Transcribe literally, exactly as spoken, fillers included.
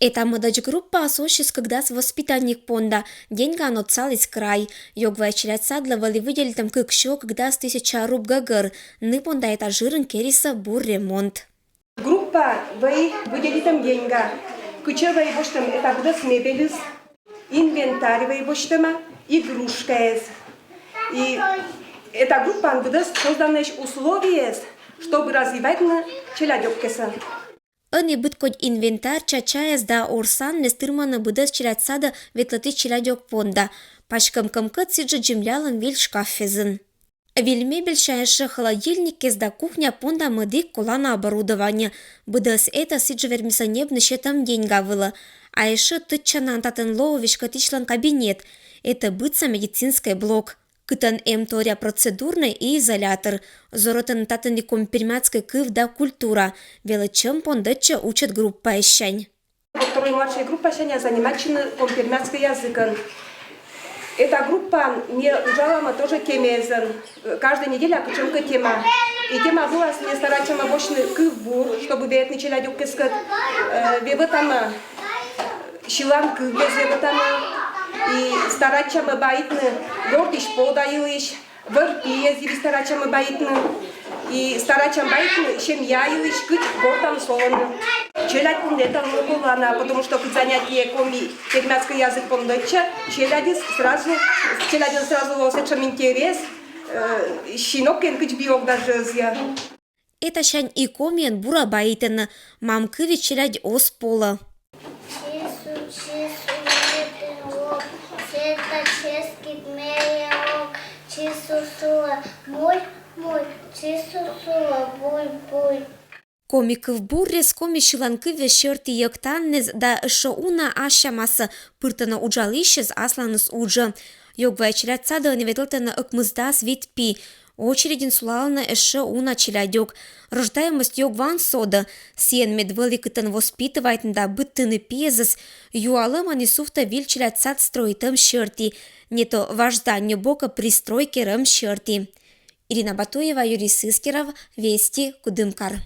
Эта мӧдӧдз группаыс усис кыкдас воспитанник понда, деньгаӧн отсаліс край. Ёгвая челядь садлы вӧлі выделитӧм кык сё кыкдас тысяча руб гӧгӧр, ны понда эта жырын керисӧ бур ремонт. Группа вӧлі выделитӧм деньга. Кытчӧ вӧлі босьтӧм эта быдӧс мебельыс, инвентарь вӧлі босьтӧма, игрушкаэз. И эта группаын быдӧс созданнӧйӧсь условиеыс, чтобы развивайтны челядёккесӧ. Ӧні быд кодь инвентарь, чачаяс да орсанныс тырмӧны быдӧс челядь садӧ ветлӧтіс челядёк понда. Паськӧм кӧмкӧт сідзжӧ землялӧн виль шкаф эзын. Виль мебельсянь эшшӧ холодильниккез да кухня понда мӧдік колана оборудование. Быдӧс эта сідзжӧ вермисӧ ньӧбны сетӧм деньга вылӧ. А эшшӧ тӧдчанаӧн татӧн лоӧ веськӧдысьлӧн кабинет. Эта быдса медицинскӧй блок, кытӧн эм торъя процедурнӧй и изолятор. Зорӧтӧны татӧні коми-пермяцкӧй кыв да культура. Велӧдчӧм пондӧдчӧ учӧт группаыссянь. Во второй младшей группасянь занимайтчӧны коми-пермяцкӧй языкӧн. Эта группаын ми уджалам тоже темаэзӧн. Каждӧй неделя кутшӧмкӧ тема. И тема вылас ми старайтчам босьтны кывбур, чтобы вевтны челядёккӧскӧд. Э, вевтам сьыланкывъяс, вевтам и старайтчам баитны гортысь пода йылысь, вӧр-пиез йылысь старайтчам баитны. И старайтчам баитны семья йылысь, кыдз гортад сулалӧны. Челядь понда эта лоӧ колана, потому что кыдз занятие коми-пермяцкӧй язык пондӧдчӧ, челядьыс сразу, челядьыс сразу лоӧ сэтшӧм интерес, э, синок эн кыдз би ог даже ӧзъя. Этасянь и комиӧн бура баитӧны, мам кывйыс челядь оз полӧ. Чису, чису, медым лок, сета ческыд мере ок, чису сулӧ, муй, муй, чису сулӧ, буй, буй. Коми кывбуръяс, коми сьыланкывъяс сьӧрті йӧктанныс да эшшӧ уна ассямасӧ пыртӧны уджалысьӧс асланыс уджӧ. Ёгвая челядь садӧ ӧні ветлӧны ӧкмысдас вит пи. Очередьын сулалӧны эшшӧ уна челядьӧк. Рождаемость Ёгваын содӧ. Сійӧн мед вӧлі кытӧн воспитывайтны да быдтыны пиэзӧс, юалӧм ӧні сувтӧ виль челядь сад стрӧитӧм сьӧрті. Не то важ зданиеӧс бокӧ пристрой керӧм сьӧрті. Ирина Батуева, Юрий Сыскеров, Вести, Кудымкар.